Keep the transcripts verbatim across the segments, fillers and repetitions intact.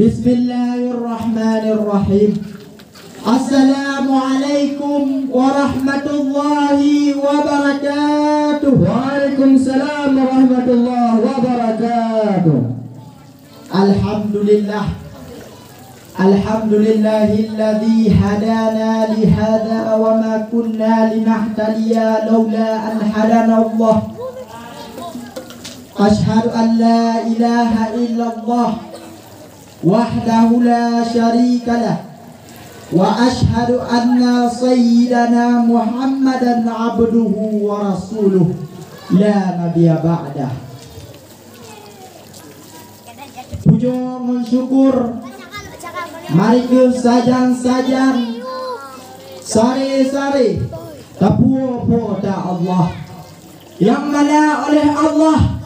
Bismillahirrahmanirrahim. Assalamualaikum warahmatullahi wabarakatuh. Waalaikumsalam warahmatullahi wabarakatuh. Alhamdulillah. Alhamdulillahilladzi hadana lihadza wa ma kunna linahtadiya laula an hadana Allah. Asyhadu an la ilaha illallah wahdahu la syarikalah, wa asyhadu anna sayyidana Muhammadan abduhu wa rasuluh, la nabiyya ba'dah. Pujoe ngon syukur mari keuh sajan-sajan, sare-sare tapuo Po teu Allah, nyang mana oleh Allah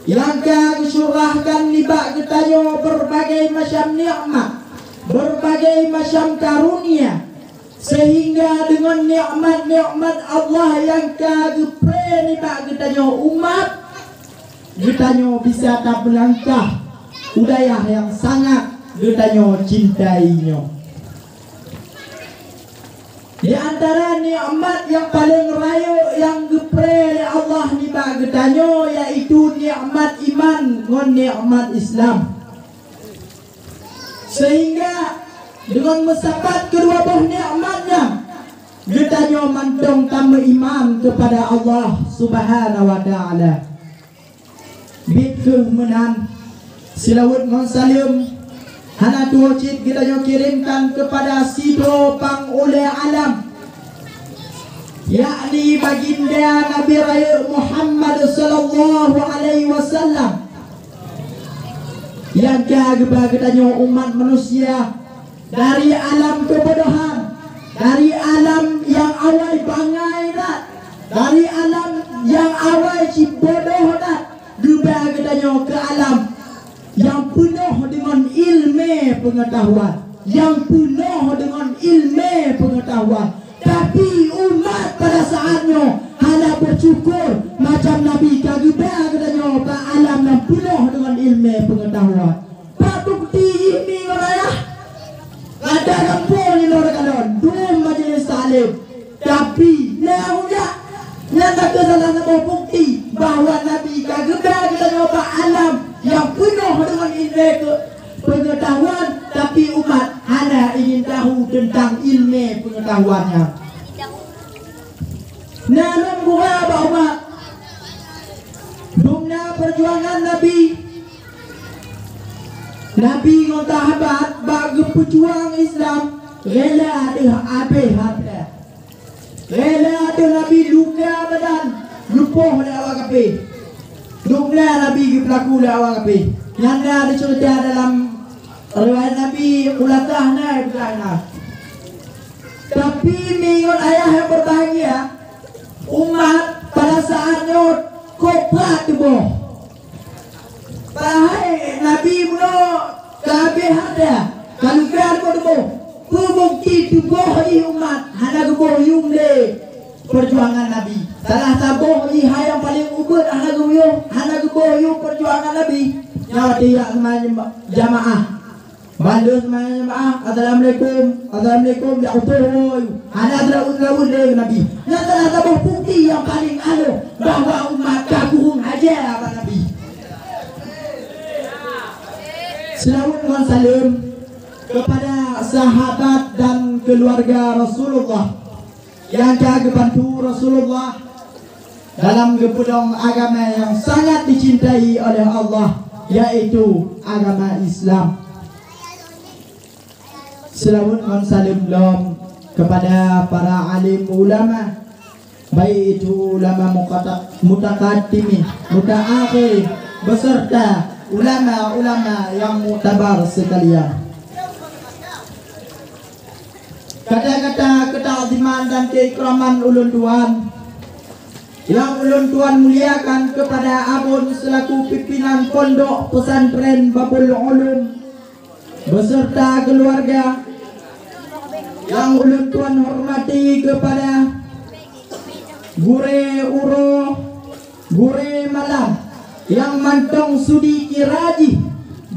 nyang ka geucurahkan nibak geutanyoe berbagai macam nikmat, berbagai macam karunia, sehingga deungon nikmat-nikmat Allah nyang ka geupre nibak geutanyoe umat, geutanyoe bisa tapeulangkah u dayah nyang sangat geutanyoe cintai nyoe. Di antara nikmat nyang paleng rayeuk nyang geupre lé Allah nibak geutanyoe, yaitu nikmat iman ngon nikmat Islam. Sehingga deungon meusapat keudua boh nikmat nyan, geutanyoe mantong tameuiman keupada Allah Subhanahu wa Ta'ala. Bit kheueh meunan, seulaweuet ngon saleuem hana tuwoe cit geutanyoe kirémkan keupada sidroe pang ulée alam, yakni Baginda Nabi Rayeuk Muhammad sallallahu alaihi wasallam, nyang ka geuba geutanyoe umat manusia dari alam keubodohan, dari alam nyang awai bangai that, dari alam nyang awai cit bodoh that, geuba geutanyoe keu alam nyang peunoh deungon ileumé peungeutahuan, nyang peunoh deungon ileumé peungeutahuan. Tapi umat pada saat nyoe hana beusyukur macam Nabi ka geuba geutanyoe bak alam nyang peunoh deungon ileumé peungeutahuan. Pat bukeuti jih mi ngon ayah? Gata gampông jinoe takalon dum majelis taklim. Tapi na ujak, nyan ka salah saboh bukeuti bahwa Nabi ka geuba geutanyoe bak alam nyang peunoh deungon ileumé keu peungeutahuan, tapi umat hana ingin tahu teuntang ileumé peungeutahuan nyan. Na lôn gura bak umat, dumna peujuangan Nabi. Nabi ngon sahabat bak geupeujuang Islam rela deuh abéh hareuta. Rela deuh Nabi luka badan, geupoh lé awak kafé. Dumna Nabi geupeulaku lé awak kafé. Nyan na diceurita dalam riwayat Nabi, khulasah na, peugah na. Tapi mi ngon ayah nyang berbahagia, umat pada saat nyoe kok brat tuboh. Padahai Nabi bunoe ka abéh hareuta, ka luka tuboh-tuboh. Peue bukeuti tuboh jih umat hana geuboh yum lé peujuangan Nabi. Salah saboh jih hai nyang paleng ubit hana geuboh yum, hana geuboh yum peujuangan Nabi. Nyoe watée jak seumayang jamaah. Bandum seumayang jamaah, "Assalamualaikum, assalamualaikum," jak utôh woe. Hana teulaut-laut lé Nabi. Nyan salah saboh bukeuti nyang paleng aloh bahwa umat ka kureueng aja bak Nabi. Seulaweuet ngon saleuem keupada sahabat dan keuluwarga Rasulullah nyang ka geubantu Rasulullah dalam geupeudong agama nyang sangat dicintai oleh Allah, yaitu agama Islam. Seulaweuet ngon saleuem lom keupada para alim ulama, baik itu ulama mukata-, mutakadimin, mutaakhirin, beserta ulama-ulama nyang muktabar sekalian. Kata-kata keutaziman dan keuikraman ulôn tuan, nyang ulôn tuan muliakan keupada Abon seulaku pimpinan Pondok Pesantren Babul Ulum beserta keuluwarga, nyang ulôn tuan hormati keupada gurée uroe, gurée malam, nyang mantong sudi kira jih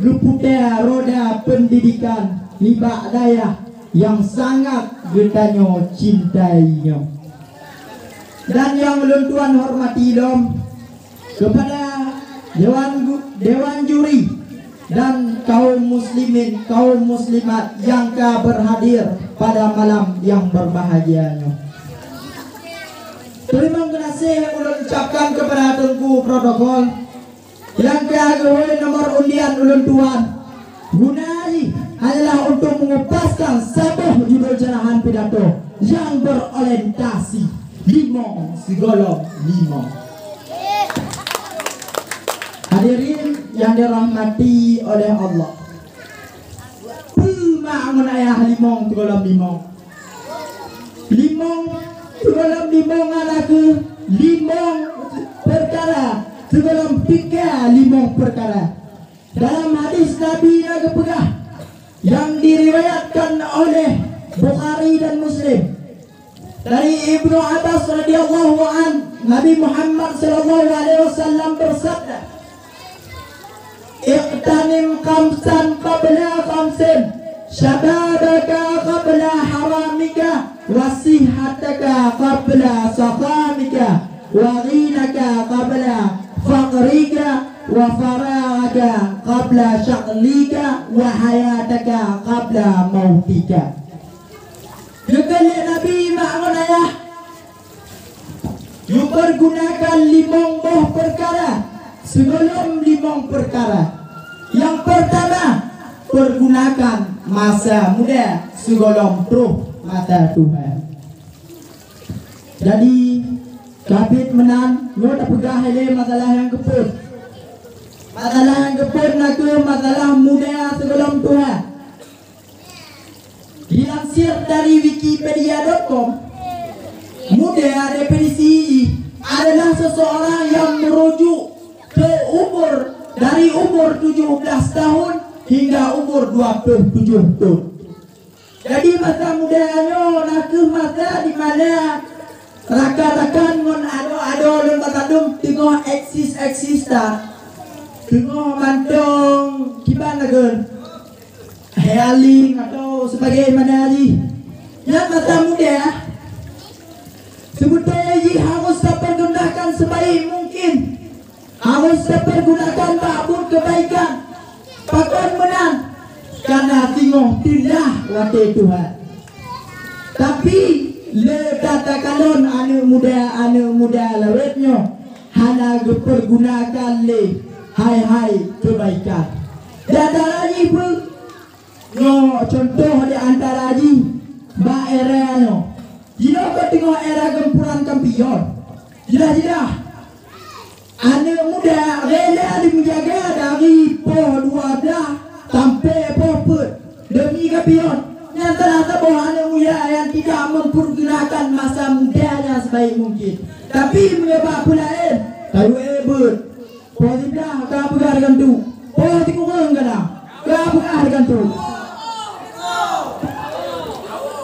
geuputéh roda peundidikan nibak dayah nyang sangat geutanyoe cintai nyoe. Dan nyang ulôn tuan hormati lom, keupada dewan gu-, dewan juri dan kaum muslimin, kaum muslimat nyang ka beurhadir pada malam nyang beurbahagia nyoe. Teurimong geunaséh ulôn ucapkan keupada Teungku Protokol nyang ka geuhôi nomor undian ulôn tuan. Guna jih hanyalah untuk meungupaskan saboh judul ceurahan pidato nyang berorientasi limong sigohlom limong. Hadirin yang dirahmati oleh Allah, peue mak ngon ayah limong sigohlom limong? Limong sigohlom limong adalah keu limong peukara, sigohlom pike limong peukara. Dalam hadis Nabi na geupeugah, yang diriwayatkan oleh Bukhari dan Muslim, dari Ibnu Abbas radhiyallahu an, Nabi Muhammad sallallahu alaihi wasallam bersabda, "Iqtanim khamsan qabla khamsin, syababaka qabla haramika, wa sihataka qabla saqamika, wa ghinaka qabla faqrika, wa faragaka qabla syaghlika, wa hayataka qabla mautika." Geukheun lé Nabi mak ngon ayah, "Pergunakan limong boh peukara sigohlom limong peukara. Nyang peurtama, pergunakan masa muda sigohlom troh masa tuha." Jadi, ka biet meunan, nyoe tapeugah ilée masalah nyang keupeuet. Masalah nyang keupeuet na kheueh masalah muda sigohlom tuha. Dilansir dari wikipedia dot com, muda definisi jih adalah seseorang yang merujuk ke umur dari umur tujuh belas tahun hingga umur dua puluh tujuh tahun. Jadi, masa muda nyoe na kheueh masa di mana rakan-rakan ngon adoe-adoe lôn bak sadum teungoh eksis-eksis that. Teungoh mantong kiban lagoe healing atau sebagaimana jih. Nyan masa muda, sebetulnya jih harus tapergunakan sebaik mungkin. Harus tapergunakan bak buet keubaikan. Pakon meunan? Kana singoh teulah watée tuha. Tapi, le that takalon aneuëk muda-aneuëk muda lawét nyoe hana geupeurgunakan lé hai-hai keubaikan. Di antara jih peue? Nyoe cuntoh di antara jih bak era nyoe. Jinoe ka teungoh era gempuran kampion. Jeulaih-jeulaih, aneuëk muda rela jimeujaga dari poh dua blaih sampoe poh peuet demi kampion. Nyang salah saboh aneuëk muda nyang tidak mempergunakan masa mudanya sebaik mungkin. Tapi meunyoe bak peulaén, tayue beuet. Poh siblaih ka peugah digantung. Poh sikureueng kana ka peugah digantung.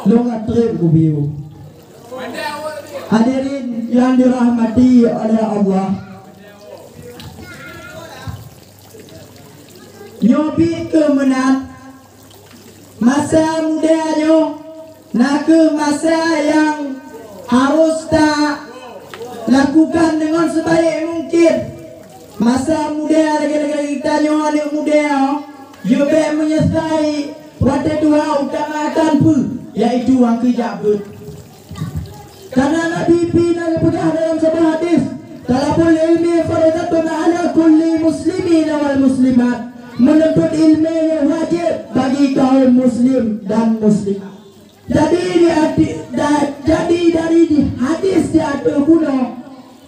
Lôn ka treb kubiu. Hadirin yang dirahmati oleh Allah. Nyoe pih keu meunan. Masa muda nyoe na kheueh masa nyang harus talakukan deungon sebaik mungkin. Masa muda lagée-lagée geutanyoe aneuëk muda, jeuet bék meunyeusai watée tuha utamakan peue, yaitu nyang keu jak beuet. Karena Nabi pih na geupeugah dalam saboh hadis, "Thalabul ilmi fardhatun 'ala kulli muslimin wal muslimat." Menuntut ilmu nyoe wajéb bagi kaum muslim dan muslimat. Jadi, di hati, da-, jadi dari di hadis di ateueh bunoe,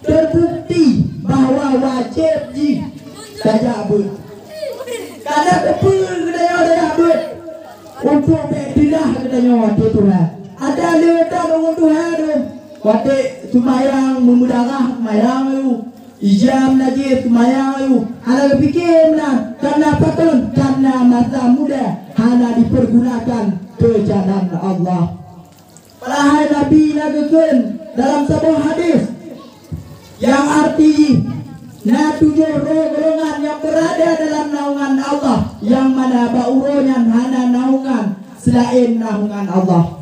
teubukti bahwa wajéb jih tajak beuet. Kana keupeue geutanyoe tajak beuet? Untuk bék teulah geutanyoe watée tuha. Ada le that ureuëng tuha dum. Watée seumayang meumeudarah seumayang ayue. Ija meunajih seumayang ayue. Hana geupike meunan. Karena pakon? Karena masa muda hana dipergunakan keu jalan Allah. Padahai Nabi na geukheun dalam saboh hadis nyang arti jih, Na tujoh droe golongan nyang beurada dalam naungan Allah, nyang mana bak uroe nyan hana naungan seulaén naungan Allah.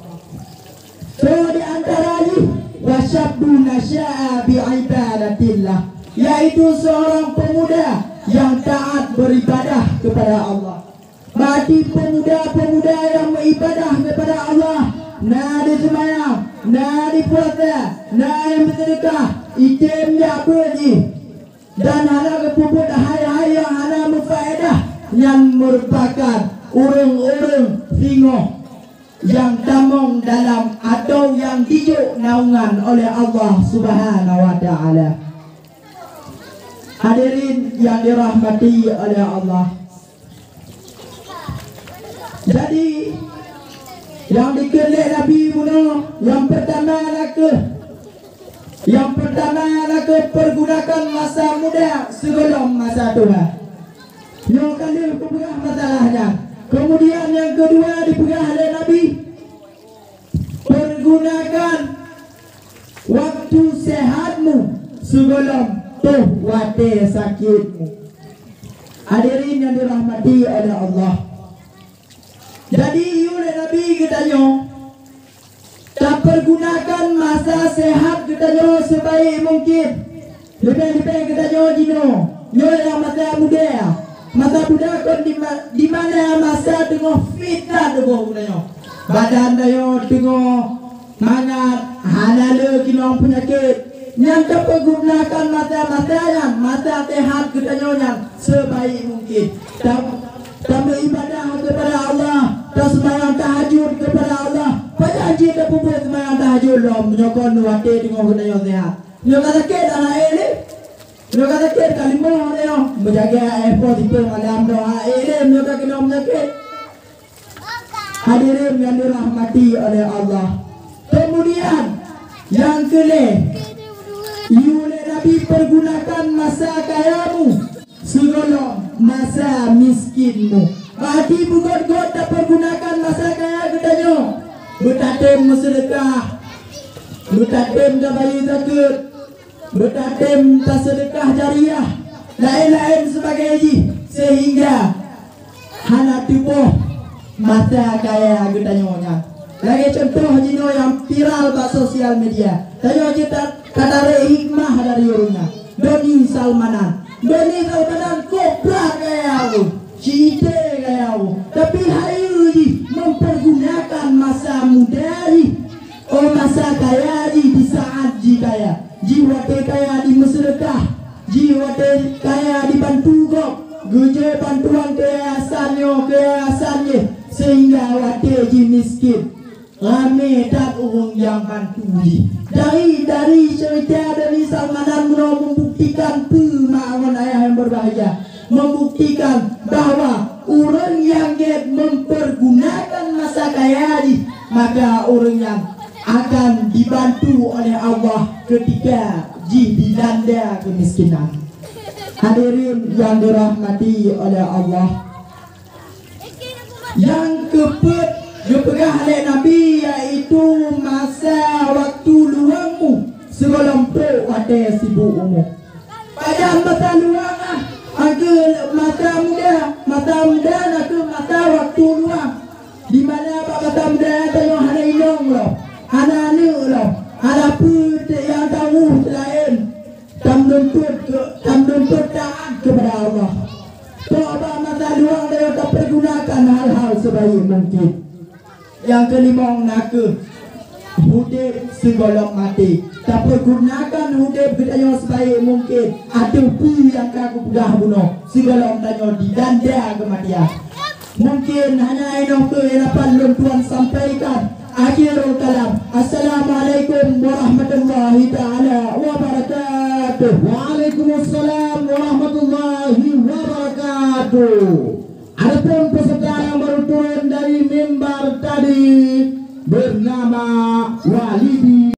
Troh di antara jih, "Wa syabbu nasya'a bi ibadatillah," yaitu seorang pemuda yang taat beribadah kepada Allah. Bak pemuda-pemuda nyang meuibadah kepada Allah, na di seumayang, na di puasa, na di meuseudeukah, item jak beuet jih. Dan hana geupeubuet hai-hai nyang hana meufaedah, nyan meurupakan ureuëng-ureuëng singoh nyang tamong dalam atau nyang jijok naungan oleh Allah Subhanahu wa Taala. Hadirin yang dirahmati oleh Allah. Jadi, nyang dikheun lé Nabi bunoe, nyang peurtama nakeuh, nyang peurtama nakeuh, pergunakan masa muda sigohlom masa tuha. Nyoe ka lheueh geupeugah masalah nyan. Kemudian nyang keudua dipeugah lé Nabi, pergunakan waktu sehatmu sigohlom toh watée sakitmu. Hadirin yang dirahmati oleh Allah. Jadi, yue lé Nabi geutanyoe, tapergunakan masa sehat geutanyoe sebaik mungkin. Leubeh-leubeh geutanyoe jinoe, nyoe nyang masa muda. Masa muda kon di ma-, di mana masa teungoh fit that tuboh geutanyoe. Badan tanyoe teungoh mangat, hana le keunong peunyakét. Nyan tapergunakan masa-masa nyan, masa sehat geutanyoe nyan sebaik mungkin. Ta-, tameuibadah kepada Allah, taseumayang tahajud kepada Allah. Pajan jih tapeubuet seumayang tahajud lom, meunyoe kon watée teungoh geutanyoe sehat. Meunyoe ka sakét, hana ék lé. Meunyoe ka sakét, ka limoh lé nyoe. Meujaga éh po sipeue malam doa ék lé, meunyoe ka keunong peunyakét. Hadirin yang dirahmati oleh Allah. Kemudian, nyang keulhèe, yue lé Nabi pergunakan masa kayamu sigohlom masa miskinmu. Bak até beugöt-göt tapergunakan masa kaya geutanyoe. Beutatem meuseudeukah, beutatem tabayeue zakeuet, beutatem taseudeukah jariah, laén-laén sebagai jih, sehingga hana tuboh masa kaya geutanyoe nyan. Lagée cuntoh jinoe nyang viral bak sosial media. Tanyoe jeuet ta-, tatarek hikmah dari ureuëng nyan. Doni Salmanan. Doni Salmanan kobra kaya ureuëng. Ci-ité kaya ureuëng. Tapi hayeue jih mempergunakan masa muda jih. Oh, masa kaya jih di saat jih kaya. Jih watée kaya di meuseudeukah. Jih watée kaya dibantu gob. Geujok bantuan keu yayasan nyoe, keu yayasan jih. Sehingga watée jih miskin, ramé that ureuëng nyang bantu jih. Dari, dari cerita Doni Salmanan meunoe membuktikan peue mak ngon ayah yang berbahagia. Membuktikan bahwa ureuëng nyang gét mempergunakan masa kaya jih, maka ureuëng nyan akan dibantu oleh Allah ketika jih dilanda kemiskinan. Hadirin yang dirahmati oleh Allah, nyang keupeuet geupeugah lé Nabi, yaitu masa waktu luwangmu sigohlom trok watée sibuk umu. Pajan masa luwang ah, nakeuh masa muda, masa muda nakeuh masa waktu luwang. Di mana bak masa muda tanyoe hana inong lom, hana aneuëk lom, hana peue nyang tawuh seulaén tameununtut keu, tameununtut taat kepada Allah. Tok bak masa luwang tanyoe tapergunakan hal-hal sebaik mungkin. Nyang keulimong nakeuh udeb sigohlom maté. Tapergunakan udeb geutanyoe sebaik mungkin ateueh peue nyang ka kupeugah bunoe sigohlom tanyoe dilanda keumatian. Mungkin hanya inoe keuh nyang dapat lôn tuan sampaikan. Akhirul kalam. Assalamualaikum warahmatullahi taala wabarakatuh. Waalaikumsalam warahmatullahi wabarakatuh. Adapun peserta yang baru turun dari mimbar tadi bernama Walidi.